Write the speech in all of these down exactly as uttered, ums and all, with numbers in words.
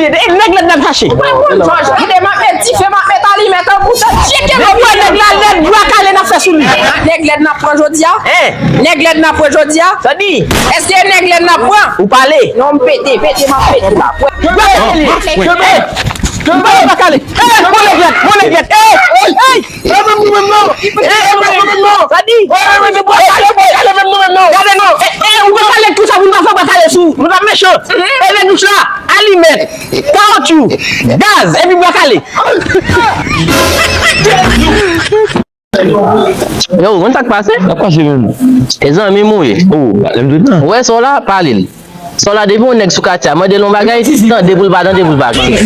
E nèg lèd n ap chache. Ou pa konn Jòj. Kite m ap met dife, m ap met alimèt an pou sa tcheke. Depi w wè nèg la lèd, bwa kale n ap fè sou li. Nèg lèd n ap pran jodi a? Hein? Nèg lèd n ap pran jodi a? Sa di? Èske nèg lèd n ap pran? Ou pale. Non, m pete, pete, m ap pete. Bwa kale li. Kenbe! Kenbe! Bwa kale. Hey, bon nèg lèd, bon nèg lèd. Hey! Hey! E menm nou menm non! E menm nou menm non! Sa di? E menm nou menm non! Gade non! E, e, ou pa pale tou sa pou nou pa fè bwa kale sou. Nou pa mechan. E nèg nou sa. Alimèt, kawotchou, gaz, epi bwa kale. Yo, ou konn sa k pase? Sa k pase menm? E zanmi m ou ye. Oh, lè m tout tan. Ou wè sa w la, pale l. Sa w la, depi yon nèg sou katye a, mande l yon bagay, tande pou l pa tande, pou l pa tande.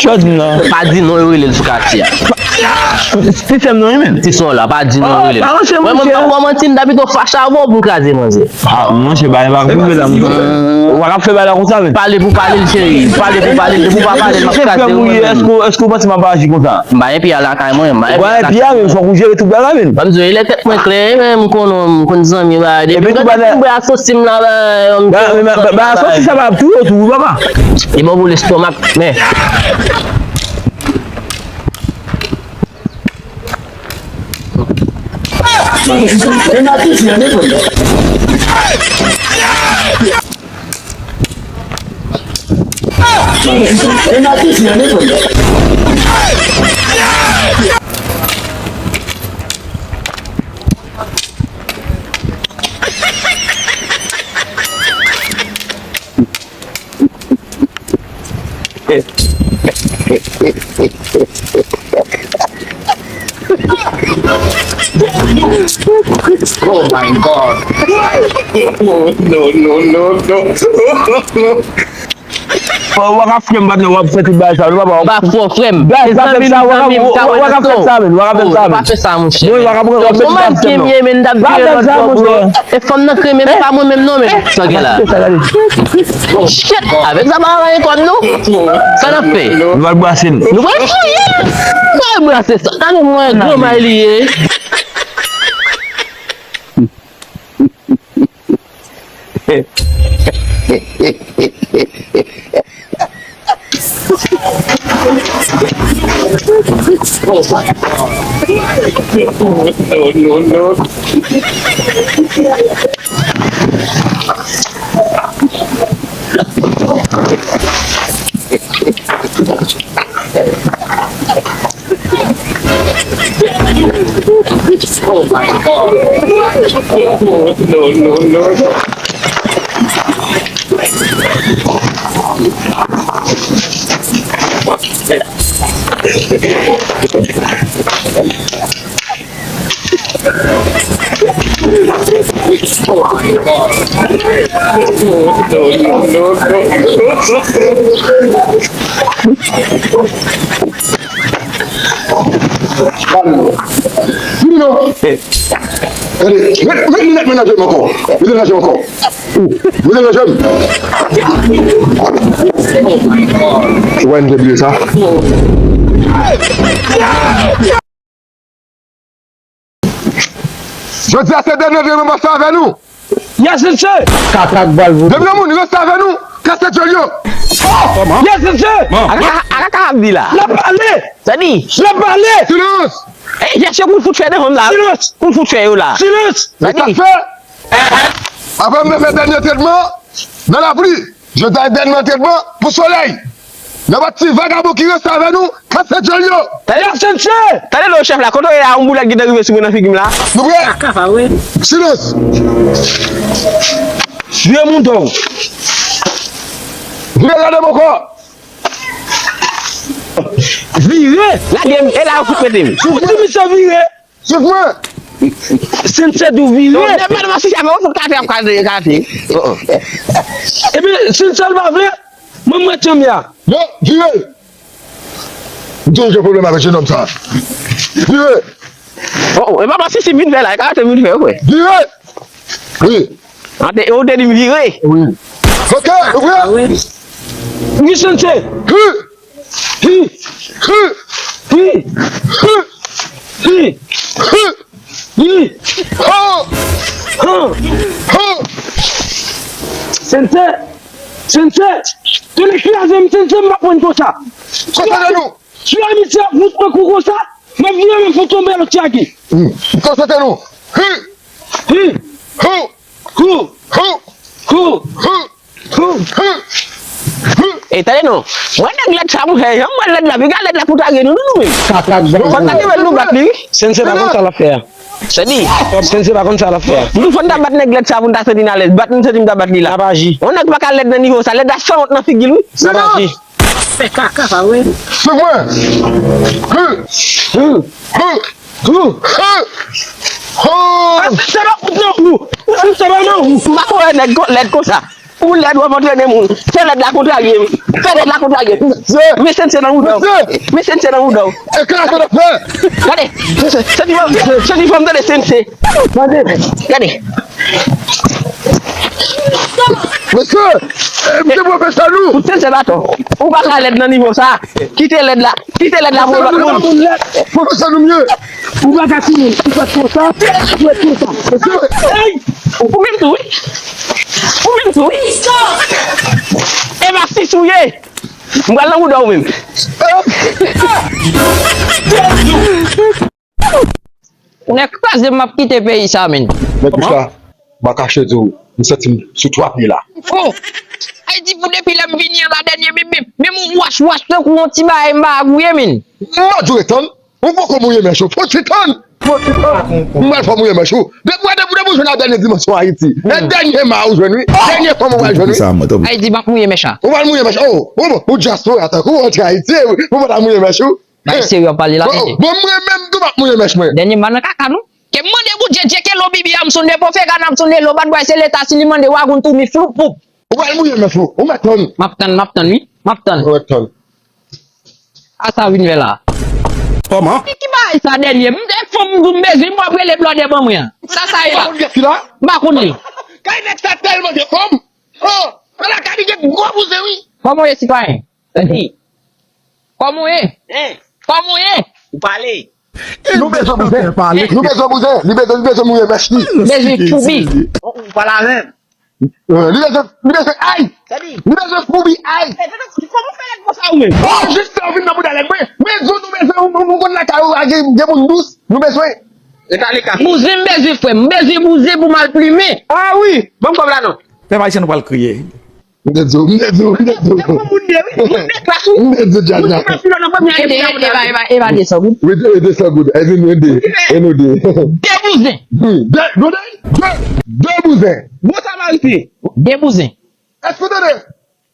Sa w di m nan? Pa di non, yo rele l sou katye a. Ti sè m nan wi menm. Ti sè w la, pa di non, yo rele l. Mwen, mwen, mwen, mwen, ti m ta pito fache avè w pou m kraze manzè. Ah, monchè, bagay pa rive la, monchè. Ou pa ka fè bagay la konsa, men. Pale pou pale l, cheri. Pale pou pale l. Depi w pa pale l, m ap kraze ou menm. Èske, èske w panse m ap aji konsa? M pa gen pye a lakay mwen, m pa gen pye a lakay mwen. Fòk ou jere tout bagay, men. Ban m di w, lè tèt mwen klè, men m konnen, m konn zanmi, bagay. Depi m tande m bwè asosi m la, bagay, m... Ba, ba, ba, asosi sa pa ap touye w tou, wi, papa. Li bon pou lestomak, men. Oh my God. No, no, no, no. Ou pa ka frè m, patnè, w ap fè tout bagay sa, nou pa ba. M pa fè w, frè m. Bagay sa, frè m, sa, w pa ka fè sa, men, w pa ka fè sa, men. Non, w pa ka pran, w ap met tout bagay sa, men. Mwen, m pa ka pran, w ap met tout bagay sa, men. E fanm nan kremen, se pa mwen menm non, men. Sa gen la. Shit, avèk sa pa anyen kòb non. Sa n ap fè? Nou pral brase l. Nou pral fouye l. Nou pral brase sa. Tande mwen, gwo may li ye. Oh my God. No, no, no. Oh my God. No, no, no, no. Gade, met, met linèt mennaj m ankò. Met linèt mennaj m ankò. Ou, met linèt mennaj m. Ou wè m te bliye sa. Jodi a se dènye dènye m ap pase avè nou. Yes, mesye. Kaka k bal vote. Depi nan moun rete avè nou, kase djòl yo. Yes, mesye. Aka, aka, aka ap di la. L ap pale. Sa di? L ap pale. Silans. Eh, chèche pou l fout fè devan m la. Silans. Pou l fout fè yo la. Silans. Sa di? Sa fè. Apre m te fè dènye tretman nan lapli. Jodi a dènye tretman pou solèy. Nan pa ti vagabon ki rete avè nou, kase djòl yo. Tande, tande non chèf la, kote w ye a, yon boulèt gentan rive sou mwen nan figi m la. Nou prè? Silans. Vire mouda w. Vire gade m ankò. Vire. Lage m, e la yo fout mete m. Ou di misye vire. Swiv mwen! Sensei di w vire. Yo, depi nan masisi a, men w fout kate ap kate, kate. Epi, Sensei l pa vle, mwen, mwen, tchanm ya. Non, vire! M toujou gen pwoblèm avèk jenòm sa. Vire! Oh, oh, e pa masisi m vin fè la, e karate m vin fè, wi. Vire! Wi. Ante, ou te di m vire. Wi. Ok, ou prè? Wi, Sensei. Hi! Hi! Hi! Hi! Hi! Hi! Hi! Ho! Ho! Ho! Sensei! Sensei, tande kraze m, Sensei, m pa pran konsa. Konsantre nou. Si yon misye ap fout mwen kou konsa, m ap vire men fout yon bèl tyagi. Konsantre nou. Hi. Hi. Hu. Hu. Hu. Hu. Hu. Hu. Hu. Ey, tande non. Mwen nèg lèd sa, mwen fè jan mwen lèd la, piga lèd la pou trage nou, nou, nou menm. Kaka, fò n ta kenbe l nou bat li, wi. Sensei pa konn sa l ap fè a. Sèdi. Sensei pa konn sa l ap fè a. Nou fò n ta bat nèg lèd sa pou n ta santi n alèz. Bat nou santi m ta bat li la. N ap aji. Yon nèg pa ka lèd nan nivo sa. Lèd la sanwont nan figi l, wi. N ap aji. Fè kaka pa vre. Suiv mwen. Hu. Hu. Hu. Hu. Hu. Hu. Sensei pa kout nan ou. Sensei pa nan ou. M pa konn wè nèg lèd konsa. Ou lèd w ap antrene moun. Fè lèd la kontrarye m. Fè lèd la kontrarye m. Men Sensei nan ou dan. Men Sensei nan ou dan. E kaka w ap fè. Gade. Sensei, fò m tande Sensei. Gade. Mesye, e, m te pwofesè nou. Fout Sensei baton. Ou pa ka lèd nan nivo sa. Kite lèd la. Kite lèd la pou lòt moun. Pwofesè nou mye. Ou pa ka timoun. Ou pa t konsa. Ou pa t konsa. Mesye. Ey! Ou menm tou, wi. Ou menm tou, wi. E pa sis ou ye. M pral nan bouda w menm. Ou nèk kraze m, m ap kite peyi sa, menn. Mèt Richard, m pa kache di w, m santi m sou twa pye la. Oh! Ay di pou depi lè m vini an la dènye, menm, menm, menm yon wach, wach tankou yon ti bagay m pa ka gouye, menn. M pa di w ret tann, ou poko mouye mèch ou, fò ti tann, fò ti tann. M pral fè w mouye mèch ou. Depi, depi, depi w jwenn a dènye dimansyon Ayiti. E dènye ma ou jwenn, wi. Dènye fanm ou pral jwenn, wi. Ay di m ap mouye mèch la. Ou pral mouye mèch ou. Ou, ou dyaspora tankou w antre Ayiti, ou pa ta mouye mèch ou. Bay serye w ap pale la, mesye. Bon, mwen menm tou m ap mouye mèch mwen. Dènye m pa nan kaka non. Ke m mande Bondye, Dye ke lo bibi a m sonde, pofega n ap sonde, lo bad bway se leta si li mande wagoun tou mi floup poup. Ou pral mouye mèch ou, ou mèt tann. M ap tann, m ap tann, wi. M ap tann. Ou mèt tann. A sa vin fè la. Kòman? Ki, ki bagay sa dènye? M te fanm m di w m bezwen, m w ap rele blòdè ban mwen an. Sa sa ye la? Ou pa konn nèg ki la? M pa konn li. Kay nèg sa tèlman gen fanm. Oh, ala kay li gen gwo bouzen wi. Kòman w ye sitwayen? Tande. Kòman w ye? Hein? Kòman w ye? Ou pale. Nou bezwen bouzen. Nou bezwen bouzen. Li bezwen, li bezwen mouye mèch li. Bezwen foubi. Ou, ou pale avè m. Euh, li bezwen, li bezwen, ay! Tande. Li bezwen foubi, ay! Eh, tande, kòman w fè lèd konsa ou menm? Oh, jis lè w vin nan bouda lèd mwen. Men di w nou bezwen, nou, nou konn lakay ou a gen, gen moun dous. Nou bezwen. Reta leka. Bouzen m bezwen frè m. M bezwen bouzen pou m al plimen. Ah wi. Ban m kòb la non. Pèp ayisyen nou pral kriye. M te di w, m te di w, m te di w. Ou te pran moun de, wi. Moun de klas, wi. M te di w, dja, dja. Ou te pran filo nan premye ane. Ede, ede, ede, ede, ede, de san goud. Wi, de, de san goud. Ede nou, ede. E nou de. De bouzen. Hmm. De, nou de, de, de bouzen. Bon samariten. De bouzen. Èske w tande?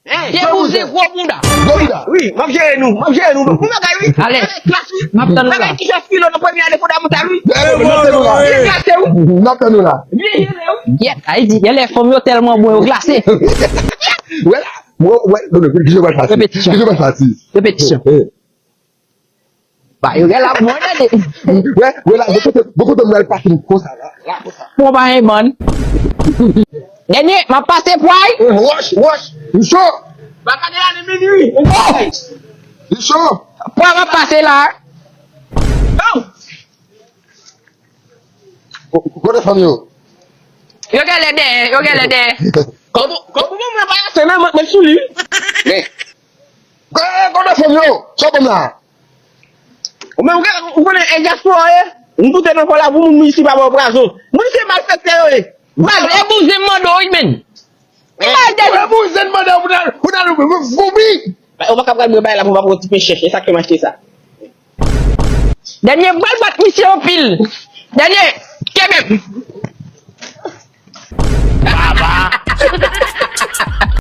Hein? De bouzen, gwo bouda. Gwo bouda. Wi, m ap jere nou, m ap jere nou. Bon bagay, wi. Alèz. Alèz, klas, wi. M ap tann nou la. Bagay ki fè filo nan premye ane fondamantal, wi. Eh, n ap tann nou la. Byen klase, wi. N ap tann nou la. Byen jere, wi. Yèt, a di, yè lè fanm yo tèlman bon, yo klase. Wè la. Wè, wè, non, non, ki jwe pral fasi. Repetisyon. Ki jwe pral fasi. Repetisyon. Eh. Ba, yo gen la, mwen, tande. Wè, wè la, bon kote, bon kote mwen al pase m konsa, la, la, konsa. Bon, ba, en bann. Dènye, m ap pase pway. Eh, wòch, wòch. M cho. Ba, gade la, li minui. Oh! Li cho. Pway m ap pase la. Oh! Ko-, kote fanm yo? Yo genlè dèyè, yo genlè dèyè. Kòman, kòman mwen pa yache, men mwen, mwen sou li. Men. Ko-, kote fanm yo? Sa w ban m la? Ou menm, ou konnen, e dyaspora ye? M doute nan kò la pou moun isi pa ba w prazon. Moun se malfektè yo ye. Baz, e bouzen m mande w, wi, menn. Ki bagay de bouzen m mande w pou n al, pou n al foubi? Ou pa ka pral mwen bay la pou m pa pran ti pen chèch. E sa k fè m achte sa. Dènye, m pral bat misye anpil. Dènye, kenbe m.